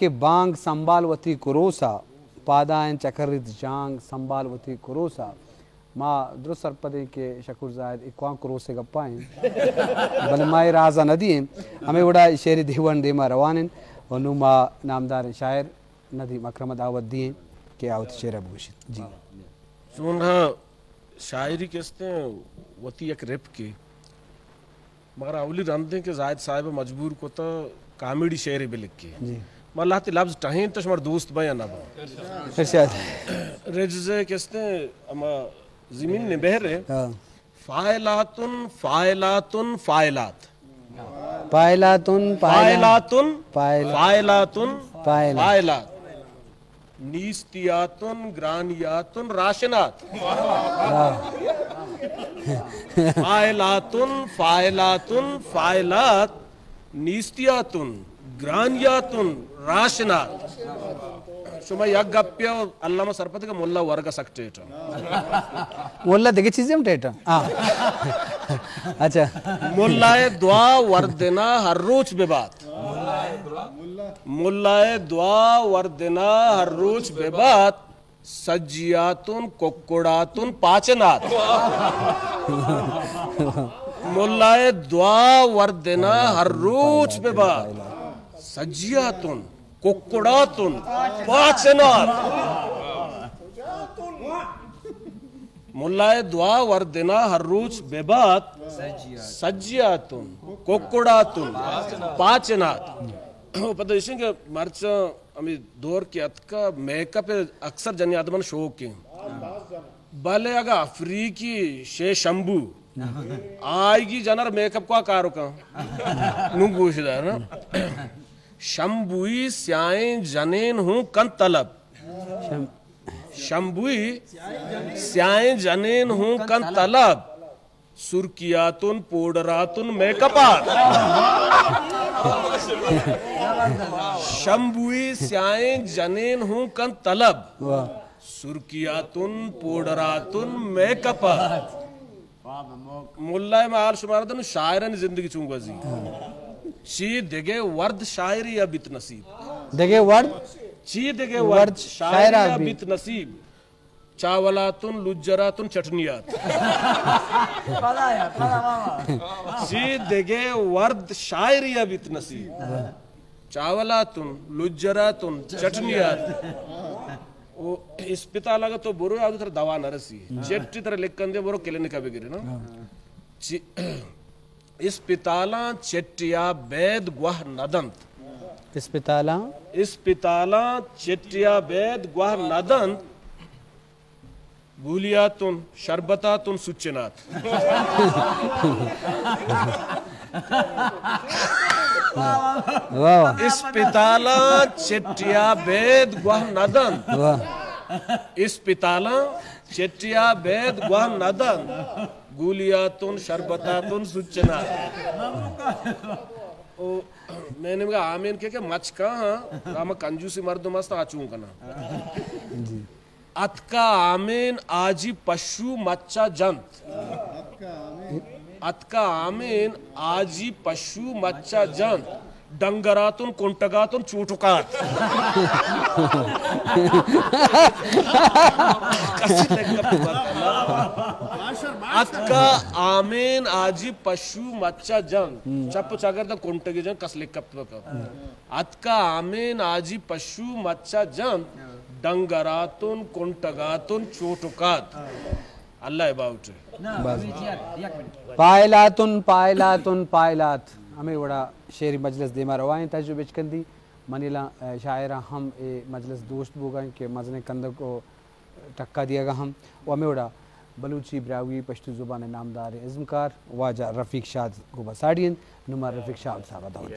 کہ بانگ سنبھال وتی کروسا، پادائیں چکریت جانگ سنبھال وتی کروسا۔ ما درست سرپدیں کہ شکور زاہد اے کوان کروسے گپا ایں، بلے ما اے رازا نہ دئیں۔ ہمے وڑا شعری دیوان دیما روان انت و نوں ما نامداریں شاعر ندیم اکرم ء دعوت دئیں کہ آ وتی شعر ء بگوشیت۔ جی۔ چونہا شاعری کہ استیں وتی یک رپکے، مگر اولی رندیں کہ زاہد صاحب ء مجبور کتا کامیڈی شعرے بلکے۔ جی۔ ما لہتے لبز ٹہینت شمار دوست بیا نہ با۔ ارشاد۔ رجز ء کہ استیں ہما زمین نبہر ء۔ ہاں۔ فاعلاتن، فاعلاتن، فاعلات۔ پائلاتن، پائلات۔ فاعلاتن، پائل۔ فاعلاتن، پائل۔ فاعلات۔ نیستیاتن، گرانیاتن، راشنات۔ واہ۔ فاعلاتن، فاعلاتن، فاعلات۔ نیستیاتن، گرانیاتن، راشنات۔ شما یک گپے ء علامہ سرپد کہ ملا ورگ ء سک ٹیٹ ء۔ ملا دگہ چیزے ہم ٹیٹ ء۔ ہاں۔ اچھا۔ ملا ء دعا وردنا ہر روچ ببات۔ ملا ء دعا وردنا ہر روچ ببات۔ سجیاتن، ککڑاتن، پاچنات۔ ملا ء دعا وردنا ہر روچ ببات۔ سجیاتن، ککڑاتن، پاچنات۔ ملا ء دعا وردنا ہر روچ ببات۔ سجیاتن، ککڑاتن، پاچنات۔ پتہ ایشیں کہ مرچاں ہمے دور کہ اتکا، میک اپ اکثر جنی آدمان شوق ہیں۔ بلے اگا افریقی شے شمبو، آئیگی جنر میک اپ کو کارو کن۔ نوں گوش دار نا۔ شمبوئی سیاہیں جنین ہوں کن طلب۔ شم- شمبوئی سیاہیں جنین ہوں کن طلب۔ سرکیاتن، پوڈراتن، میک اپات۔ شمبوئی سیاہیں جنین ہوں کن طلب۔ واہ۔ سرکیاتن، پوڈراتن، میک اپات۔ ملا ء ما حال شمارا دنوں شاعرانی زندگی چون گوزی۔ چی دگہ ورد شاعری ء بیت نصیب۔ دگہ ورد؟ چی دگہ ورد ورد شاعری شاعر ء ء بیت۔ بیت نصیب۔ چاولاتن، لجراتن، چٹنیات۔ چی دگہ ورد شاعری ء بیت نصیب۔ چاولاتن، لجراتن، چٹنیات۔ او اسپتال اگہ تو برو، آدو تر دوا نہ رسی۔ چٹی تر لکھن دے، برو کلینک ء بگرے نا۔ چی-، اسپتالاں چٹیا بید گوہ ندنت۔ اسپتالاں؟ اسپتالاں چٹیا بید گوہ ندنت۔ گولیاتن، شربتاتن، سچنات۔ واہ واہ۔ اسپتالاں چٹیا بید گوہ ندنت۔ واہ۔ اسپتالاں چٹیا بید گوہ ندنت۔ گولیاتن، شربتاتن، سچنات۔ او، میں نے کہا آمین کہ، کہ مچ کہاں، ہم کنجوسی مردم است، آ چون کنا۔ جی۔ اتکا آمین آجی پشو مچا جنت۔ اتکا آمین آجی پشو مچا جنت۔ ڈنگراتن، کنٹگاتن، چوٹکات۔ اتکا آمین آجی پشو مچا جنت۔ چپ چاگرد کنٹگی جنت، کس لکھت بکن۔ اتکا آمین آجی پشو مچا جنت، ڈنگراتن، کنٹگاتن، چوٹکات۔ اللہ ء باوٹ۔ بس۔ پائلاتن، پائلاتن، پائلات۔ ہمے وڑا شعری مجلس دیما روائیں تجربہ بچکندی۔ منی لا-، شاعراں ہم اے مجلس دوست بوگا کہ مزنیں کندگ و ٹکا دیگا ہم۔ و ہمے وڑا بلوچی براہوئی پشتو زبان نامدار ازمکار واجہ رفیق شاد گوما ساڑی انت۔ نما رفیق شاد صاحب دعوت۔